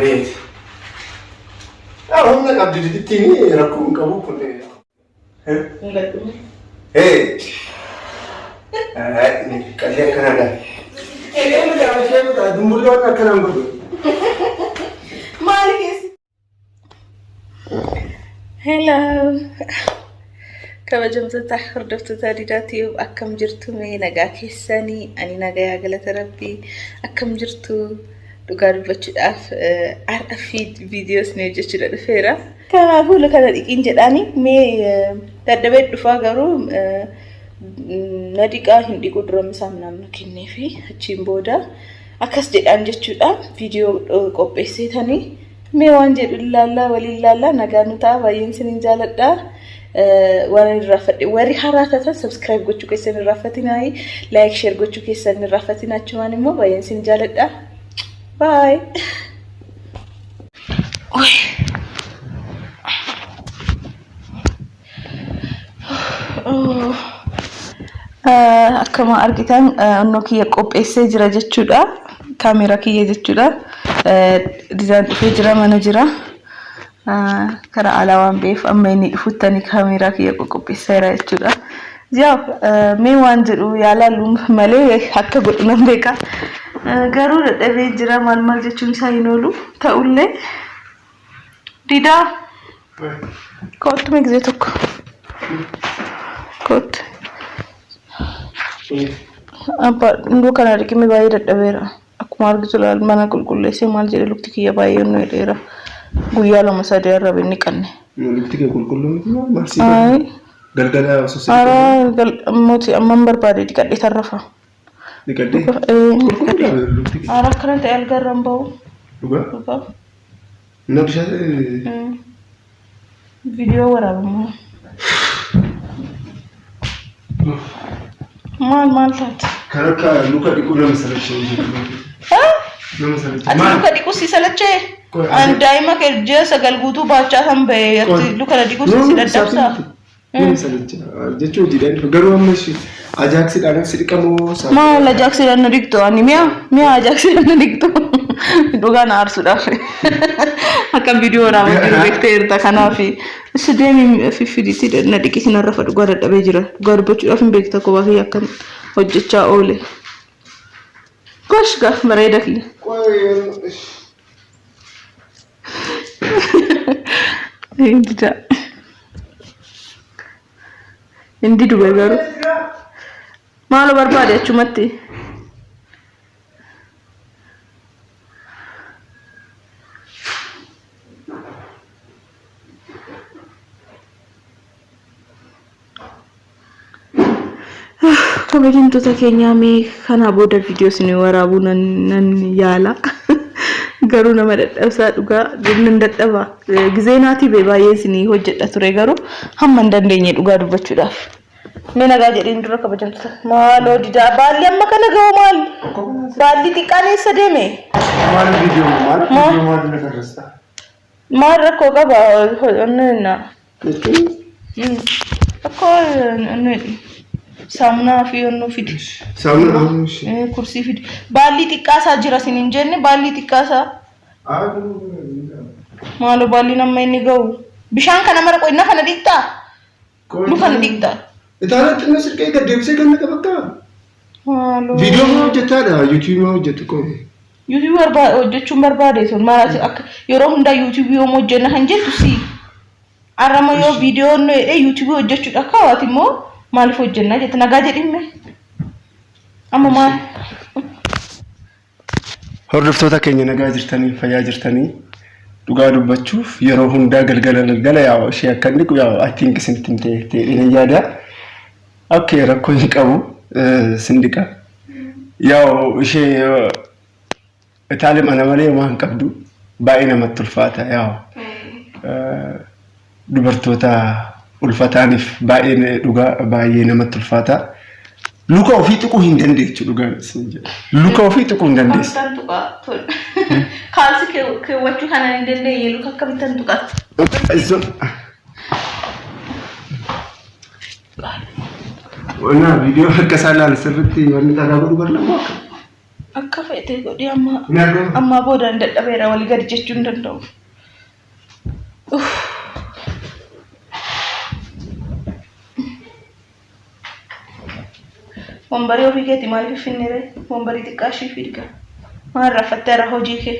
Abeet. Yaa humna qabdi didittiin rakkoo hin qabu kun. Hin gadhume. Hey. Qallee akkanaadha. Dumbulloon akkanaan godhu. Maali keessi? Hello. Kabajamtoota hordoftoota Didaa Tube akkam jirtu mee nagaa keessanii ani nagayaa galata rabbii akkam jirtu dhugaa dubbachuudhaaf har'a viidiyoo isin hojjechuudha dhufeera. Kanaafuu kana dhiqiin jedhaani mee dadhabee dhufaa garuu na dhiqaa hin dhiqu dura misaa minaan kenneefi achiin booda akkas jedhaan jechuudha viidiyoo qopheesseetanii mee waan jedhu ilaallaa waliin ilaallaa nagaa nu ta'a baay'een isinin jaaladha. Waan inni irraanfadhe warri haaraa taatan subscribe gochuu keessan hin irraanfatinaa like share gochuu keessan hin irraanfatinaa achumaan immoo baay'een isin jaaladha. Bye. Akkuma argitan onnoo kiyya qopheessee jira jechuudha. Kaameeraa kiyya jechuudha. Didaan dhufee jira mana jira. Karaa alaa waan ba'eef amma inni dhufutti ani kaameeraa kiyya qoqopheessaa jira jechuudha. Yaa mee waan jedhu yaalaallu malee akka godhu nan beeka. Garuu dadhabee jira maal maal jechuun isaa hin oolu. Ta'ullee Didaa kootu mee gisee tokko. Kootu. Abbaa hunduu kana riqimee baay'ee dadhabeera. Akkuma argitu laal mana qulqulleessee maal jedhe lukti kiyya baay'ee nu hidheera. Guyyaa lama sadii arrabe inni qanne. Lukti kee qulqulluu miti moo maal sii Ayi. Galgala osoo si Ara mooti amman barbaade dhiqadhee tarrafa. dhiqadhee. Dhiqadhee. Lukti kee. Ara akkana ta'e algarra hin bahu. Dhugaa? Dhugaa. Na bishaan. Viidiyoo waraabamu. Maal maal taate? Kan akka luka dhiquu nama salachee jiru. Nama salachee. Ati luka dhiquu si salachee? An daa'ima kee ji'a 9 guutuu baachaa kan ba'e ati luka na dhiquu si dadhabsaa? Nama salacha jechuun hojiidhaan dhufe garuu amma ishee ajaaksiidhaan si dhiqamoo saa. Maal ajaaksiidhaan na dhiqxu ani mi'a mi'a ajaaksiidhaan na dhiqxu dhugaa na aarsuudhaaf akka viidiyoo waraabaa jiru beekteerta kanaaf si deemi fiffidiitti na dhiqi sin arrafa dhugaa dadhabee jira dhugaa dubbachuudhaaf hin beekta kophaa kiyya akkan hojjechaa oole. Gosh gaaf bareeda kiyya. Dida. Hin didu bee garuu. Maaloo barbaade achumatti. Kabajamtoota keenyaa mee kanaa booda viidiyoo isin waraabuu nan nan yaala. Garuu nama dadhabsaa dhugaa nan dadhaba. Gizee naatii bee baay'ee isin hojjedha ture garuu hamma hin dandeenye dhugaa dubbachuudhaaf. Mee nagaa jedheen dura kabajamtoota. Maaloo didaa baalli amma kana ga'u maal? Baalli xiqqaan eessa deeme? Maal viidiyoo maal viidiyoo maal lafa irratti? Maal rakkoo qaba? Onneen Jechuun Rakkoo onneen saamunaa fi onnuu fidi. Saamunaa onnuu ishee. Kursii fidi. Baallii xiqqaasaa jira isin hin jenne baallii xiqqaasaa. Maaloo baalliin amma inni ga'u. Bishaan kana mara qoy nafa na dhiqxaa? Luka na dhiqxaa? Itaala xinnoo sirqee gad deebisee ganna qabattaa? Maaloo. Viidiyoo maa hojjettaadha? Yuutuubii maa hojjettu qoy? YouTube hojjechuun barbaade sun maal ati akka yeroo hundaa YouTube yoom hojjenna kan jettu si. Arrama yoo viidiyoo nu jedhee YouTube hojjechuudha akka ati immoo maaliif hojjenna jette nagaa jedhimme. Amma maal? Hordoftoota keenya nagaa jirtanii fayyaa jirtanii dhugaa dubbachuuf yeroo hundaa galgala galgala yaa ishee akka inni yaa I think isinitti himtee ta'ee nan yaada. Okay rakkoo hin qabu sin dhiqa. Yaa ishee Itaalim ana malee homaa hin qabdu baay'ee namatti ulfaata yaa dubartoota ulfataaniif baay'ee dhugaa baay'ee namatti ulfaata. Luka ofii tuquu hin dandeechu dhugaan isin jedha. Luka ofii tuquu hin dandeessu. Akkamittan tuqa tol. Kaalsi keewwachuu kana hin dandeenye luka akkamittan tuqa. Wanna viidiyoo akka isaa ilaali sirriitti wanni dhagaa godhu barna moo akka? Akka feete godhi amma Hin argamu. ammaa boodaan dadhabeera walii gadi jechuu hin danda'u. Uff. Wambarii ofii keeti maaliif finne ree? Wambarii xiqqaa ishii fidga. Maal raffattee irra hojii kee?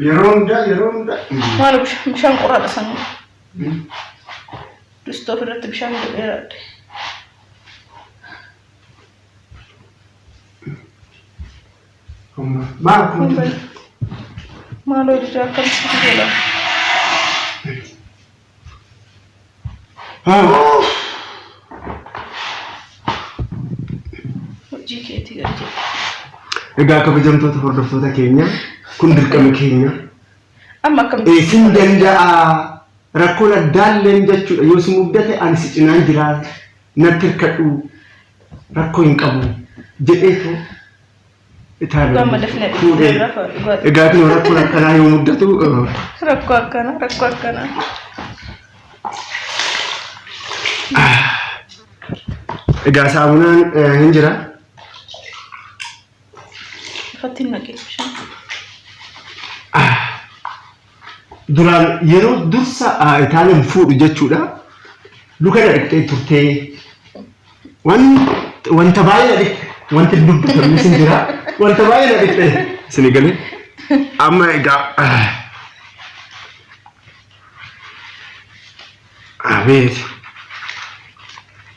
Yeroo hundaa yeroo hundaa. Maal bishaan qorraadha sanuu. Dustoof irratti bishaan godheera. Maal kun? Maaloo dida akkamitti tola? Hojii keetii gad jedhe. Egaa kabajamtoota hordoftoota keenya kun dirqama keenya. Amma akkamitti? Sin danda'a rakkoon addaalleen jechuudha yoo si muddate ani si cinaan jira natti hirkadhu rakkoo hin qabu jedheetu Dhugaa amma dafnee fuudhee. rafa dhugaa. Egaa kun rakkoon akkanaa yoo muddatu Rakkoo akkanaa rakkoo akkanaa. Egaa saamunaan hin jira. Ifatti hin naqin bishaan. Duraan yeroo dursa Itaaleen fuudhu jechuudha. Luka na dhiqxee turtee wanta baay'ee na dhiqxe wanti hin dubbatamne sin jira wanta baay'ee na dhiqxe isin galee amma egaa abeet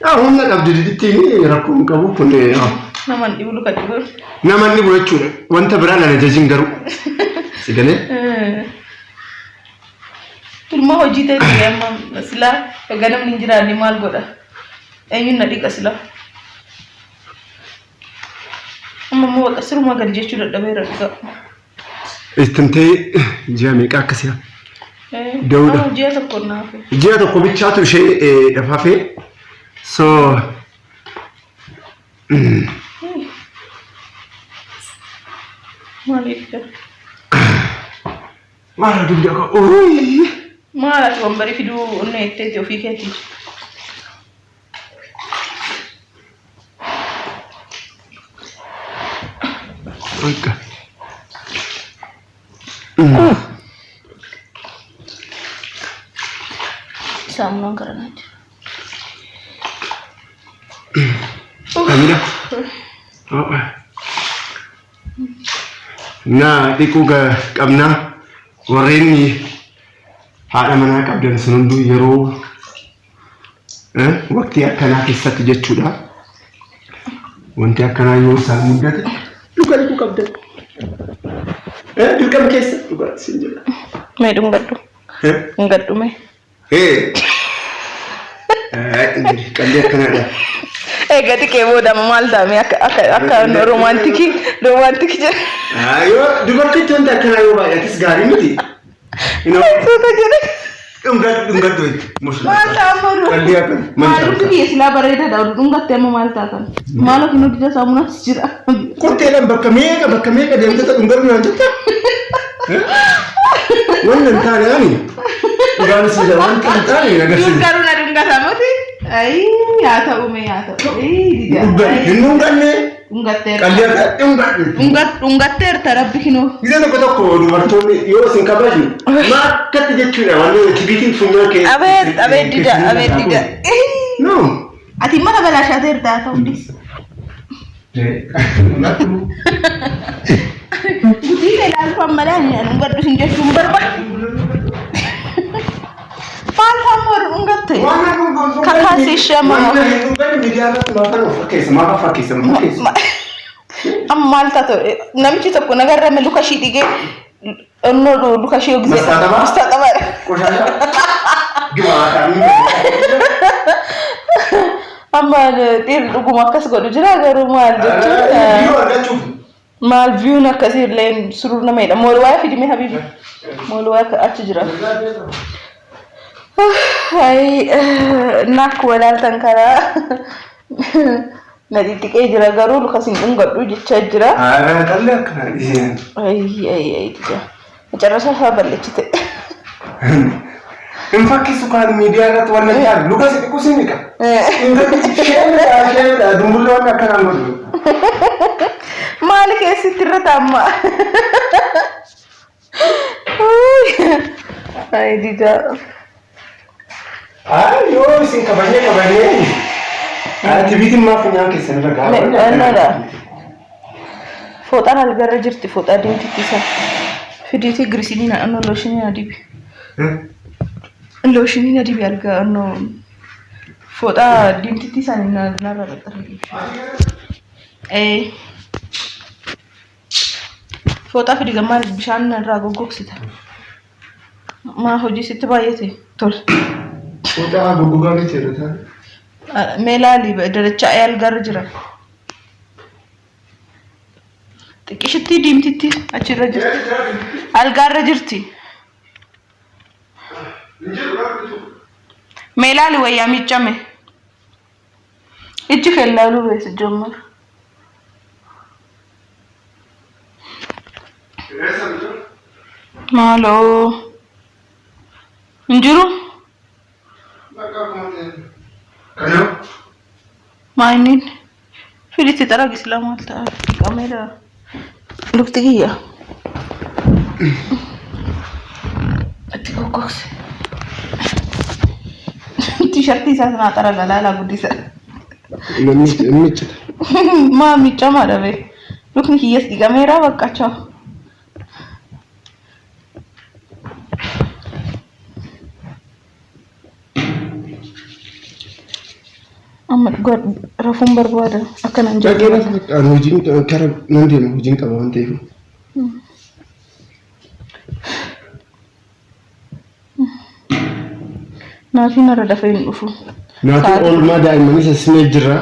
yaa humna qabdi didittiin rakkoo hin qabu kun Nama hin dhibu luka dhibu. Nama inni dhibu jechuudha wanta biraa nan ajajin garuu si galee. Ilma hojii ta'e ture amma silaa egaa namni hin jiraanne maal godha? Eenyuun na dhiqa silaa? Amma immoo baqa sirumaa gadi jechuu dadhabeera dhugaa. Ittimtee ji'a meeqa akkasii Dawuda. Amma ji'a tokko naafe. Ji'a tokko bichaatu ishee dhafafee so Maaliif jira? Maal dugda koo uuyi. Maal ati wambarii fiduu onnee jetteeti ofii keetii. Bakka. Saamunaan garanaa jira. Kamila. Na dhiquu qabna warreen haadha manaa qabdan sun hunduu yeroo waqtii akkanaa keessatti jechuudha. Wanti akkanaa yoo isaan mudate luka dhiquu qabdan. Dirqama keessa dhugaa siin jedha. Mee dhungadhu. Dhungadhu mee. Qalli akkanaadha. Egaa dhiqee booda amma maal ta'a mee akka akka akka romaantikii romaantikii jedhe. Yoo dubartiitti wanti akkanaa yoo baay'ates gaarii miti. Suuta jedhe. Dhungadhu dhungadhu jechuudha. Maal ta'a amma Qalli akkana. Maal dhugdi kiyya silaa bareedaadha oduu dhungatte amma maal ta'a kan. Maal of nu dida saamunaas jira. Qurxeedhaan bakka meeqa bakka meeqa deemtee dhungadhu naan jetta? Wanni hin taane ani dhugaan si jira wanta hin taane hin agarsiisu. Dur garuu na dhungata miti. Ayii haa ta'u mee haa ta'u. Ayii dida. Hin dhunganne Dhungatteerta. qalbii akka dhungadhu. Dhungatteerta rabbi kinoo. Gisee tokko tokko dubartoonni yoo isin kabaju maa akkatti jechuudha wanni tibiitiin funyaan kee. Abeet abeet dida abeet dida. No. Ati mana balaashaateerta haa ta'u dhis. Gutii kee ilaaltu amma malee ani dhungadhu sin jechuun barbaadu. Maal hamma dhungatte? Kakaasi ishee amma Amma maal taatu namichi tokko nagarra luka ishii dhigee onnoo luka ishee gisee Mastaaxabaa? Mastaaxabaadha. Amma dhiirri dhuguma akkas godhu jira garuu maal jechuun maal viyuun akkasii illee surur nama jedha. Moolwaa fidime habibi. Moolwaa achi jira. Ayi na akkuma ilaaltan karaa na xixiqee jira garuu luka sin dhungadhu jechaa jira. Ayi ayi ayi dida. Macarrashaa isaa balleessite. Hin fakkisu kaan miidiyaa irratti waan hin taane luka si dhiqu si miqa. Sheemidha sheemidha dumbullee waan akkanaan godhu. Maal Maali keessatti irra taa'amma? Ay didaa. Ay yoo isin kabajnee kabajnee. Ati biitiin maa funyaan keessan irra gahaa. Dhannaadha. Fooxaan algarra jirti fooxaa diimtitti isa. Fidiitii girisinii na annoo looshinii na dibi. Looshinii na dibi alga annoo fooxaa diimtitti isaan narra qaxxara. Ee. Fooxaa fidi gammaa bishaan irraa goggogsita. Maa hojii sitti baay'ate? Tole. Fooxaa goggogaa miti irra taa'e. Mee laali daracha algarra jira. Xiqqishitti diimtitti achirra jirti. Algaarra jirti. Mee laali wayyaa miiccame. Ijji kee laaluu beeksi jommar. Maaloo. Hin jiru? Maa inni fiditti xaragi silaa maal ta'a? Dhiqameera. Lukti kiyya. Itti goggogse. Tishartii isaa sanaa xaraga laalaa guddisa. Namni miccita. Maa miccamaadha bee. Lukni kiyyas dhiqameera bakka chao. Amma dhugaa rafuun barbaada akkanaan Dhaqee jedhu. lafa ani hojiin kara nan deema hojiin qaba waan ta'eef. Naatiin irra dafee hin dhufu. Naatiin oolmaa daa'immanii sassinee jirra.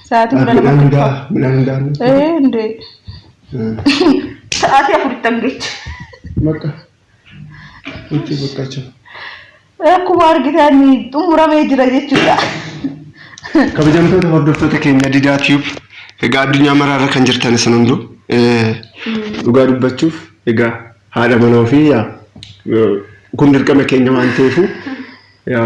Sa'aatii 12 Midhaan dhufa. hundaa midhaan hundaa. Ee hundee. Sa'aatii afuritti hangecha. Bakka. Itti bakka Akkuma argitan xumuramee jira jechuudha. Kabajamtoota hordoftoota keenya Didaa Tube egaa addunyaa maraarra kan jirtan isin hunduu dhugaa dubbachuuf egaa haadha manaa ofii yaa kun dirqama keenya waan ta'eefu yaa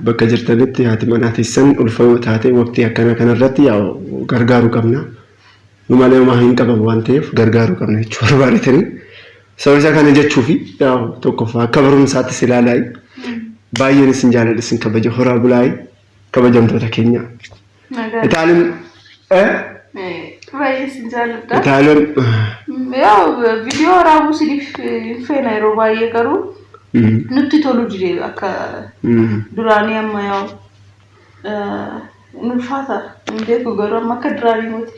bakka jirtanitti haati manaa teessan ulfa yoo taate waqtii akkana kanarratti yaa gargaaruu qabna. Nu malee homaa hin qaban waan ta'eef gargaaruu qabna jechuu barbaadetanii. Sababa isaa kana jechuufi yaa tokkoffaa akka barumsaattis ilaalaa baay'een isin jaaladha isin kabaja horaa bulaayi kabajamtoota keenya. Itaalin Baay'ee isin jaalladha. Itaalin Yaa viidiyoo waraabuu isiniif hin feena yeroo baay'ee garuu nutti tolu dide akka duraanii amma yaa Hin ulfaata. Hin beeku garuu amma akka duraanii miti.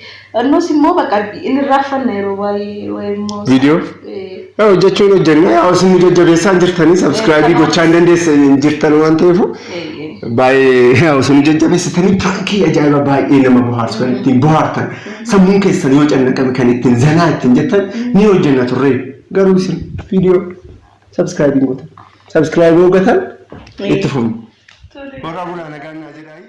Nus immoo bakka hin irraanfanna yeroo baay'ee wayi immoo. Viidiyoo? Yaa hojjechuun hojjenna. Yaa isin nu jajjabeessaa hin jirtanii sabskraayibii gochaa hin dandeessan hin jirtan waan ta'eef baay'ee yaa isin nu jajjabeessitanii piraankii ajaa'iba baay'ee nama bohaarsu kan ittiin bohaartan sammuun keessan yoo cannaqame kan ittiin zanaa ittiin jettan ni hojjenna turre garuu isin viidiyoo sabskraayibii hin gootan. Sabskraayibii yoo gootan itti fufna. Warra bulaa nagaan naa jedhaayi.